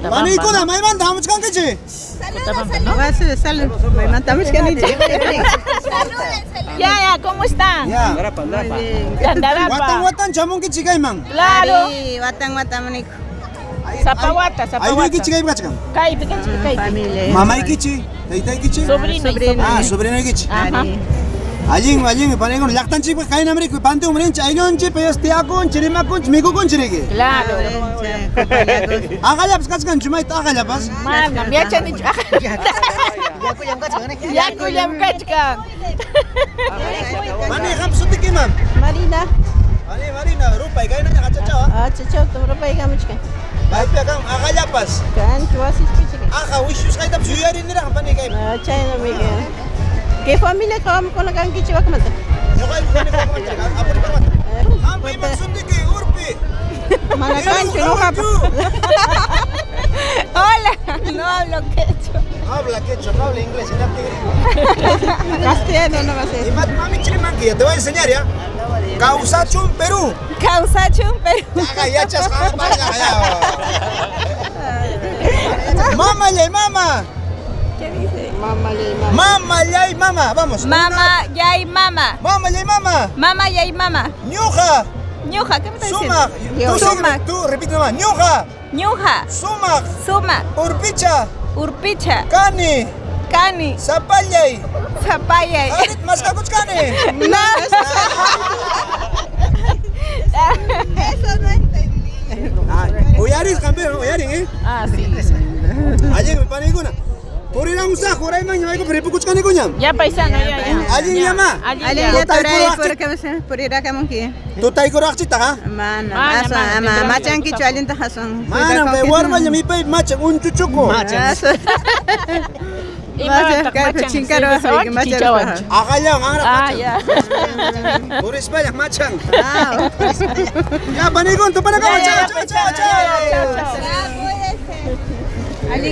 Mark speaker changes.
Speaker 1: Paniykuna, maymanta hamuchkankichik?
Speaker 2: Ya, ya, ¿cómo están?
Speaker 1: Ya.
Speaker 2: Yandarapa.
Speaker 1: Watan watan chamunkichik kayman.
Speaker 2: Claro.
Speaker 3: Watan watan muniku.
Speaker 2: Zapawata, zapawata.
Speaker 1: Aylluykichik kaypi kachkan.
Speaker 2: Kaypi, kachkan, kaypi.
Speaker 3: Familia.
Speaker 1: Mamaykichik, taytaykichik.
Speaker 2: Sobrino,
Speaker 3: Sobrino.
Speaker 1: Ah, sobrinoykichik.
Speaker 2: Ajá.
Speaker 1: Allin, allin, paniykuna llaqtanchikpaq kaynam rikuy, panteón rinchik, ayllunchik, payas tiyakunchik, rimakunchik, mikukunchik riki.
Speaker 2: Claro.
Speaker 1: Aqallapas kachkanchu mayta aqallapas?
Speaker 2: Manam yachanichu. Yakullam kachkan.
Speaker 1: Mani, qampa sutiyki imam?
Speaker 3: Marina.
Speaker 1: Mani, Marina, rupay kaynaña qachachawa.
Speaker 3: Ah, chachawta rupaykamuchkan.
Speaker 1: Maypi kan aqallapas.
Speaker 3: Kanchu wasispichik.
Speaker 1: Aqa wishusqaytapas yuyariniraq pani kaypi.
Speaker 3: Ah, chaynami. ¿Qué familia qamkuna kankichik wakmanta?
Speaker 1: Ñuqayku kani wakmanta, Apurímacmanta. Qampa imam sutiyki, Urpi.
Speaker 3: Mana kanchu ñuqapa.
Speaker 4: Hola, no hablo quechua.
Speaker 1: Habla quechua, no habla inglés, hinaptin
Speaker 3: Castellano nomás es.
Speaker 1: Imat mami chirimanki, ya te voy a enseñar ya. Kawsachun Perú.
Speaker 4: Kawsachun, pero
Speaker 1: Haga yachasqa vaya ya. Mama yay mama.
Speaker 4: ¿qué dice?
Speaker 3: Mama le mama.
Speaker 1: Mama yay mama. Vamos.
Speaker 4: Mama, yay, mama.
Speaker 1: Mama yay mama.
Speaker 4: Mama, yay, mama.
Speaker 1: Ñuqa.
Speaker 4: Ñuja, ¿qué me estás
Speaker 1: Sumaq.
Speaker 4: diciendo?
Speaker 1: Tú sígueme,
Speaker 4: Sumaq.
Speaker 1: tú repite nomás. Ñuqa.
Speaker 4: Ñuja,
Speaker 1: Sumaq.
Speaker 4: suma,
Speaker 1: Urpicha.
Speaker 4: urpicha,
Speaker 1: Kani.
Speaker 4: cani,
Speaker 1: Sapallay.
Speaker 4: zapayay.
Speaker 1: Arit maskakuchkani.
Speaker 4: No.
Speaker 3: Eso no entendí.
Speaker 1: Uyaris campeón, uyarin, eh.
Speaker 2: Ah, sí.
Speaker 1: Allin paniykuna. Puriramusaq, urayman ñuqaykupa ripukuchkanikuñam.
Speaker 2: Ya paisano, ya, ya.
Speaker 1: Allin llama.
Speaker 2: Allin
Speaker 3: Allin
Speaker 2: ya.
Speaker 3: ya turay
Speaker 1: Tutaykuraqchik.
Speaker 3: puriramunki.
Speaker 1: Tutaykuraqchitaq, ah.
Speaker 3: Mana,
Speaker 2: Mana,
Speaker 3: aswan,
Speaker 2: mana,
Speaker 3: ama
Speaker 2: temprano
Speaker 3: machankichu allinta hasan.
Speaker 1: Manam kay warmalla mipay machan unchuchuku.
Speaker 2: Imataq
Speaker 3: kaypi
Speaker 2: machan?
Speaker 3: chinkaruwaq,
Speaker 2: Cervezawanchik,
Speaker 3: machan
Speaker 2: chichawanchik.
Speaker 1: Aqallan anraq
Speaker 2: Ah,
Speaker 1: machan.
Speaker 2: ya.
Speaker 1: Purispalla machan.
Speaker 3: Ah,
Speaker 1: Ya paniykuna tupanakama.
Speaker 2: Ya, ya,
Speaker 1: Chao, chao, chao, chao.
Speaker 2: Chao, chao.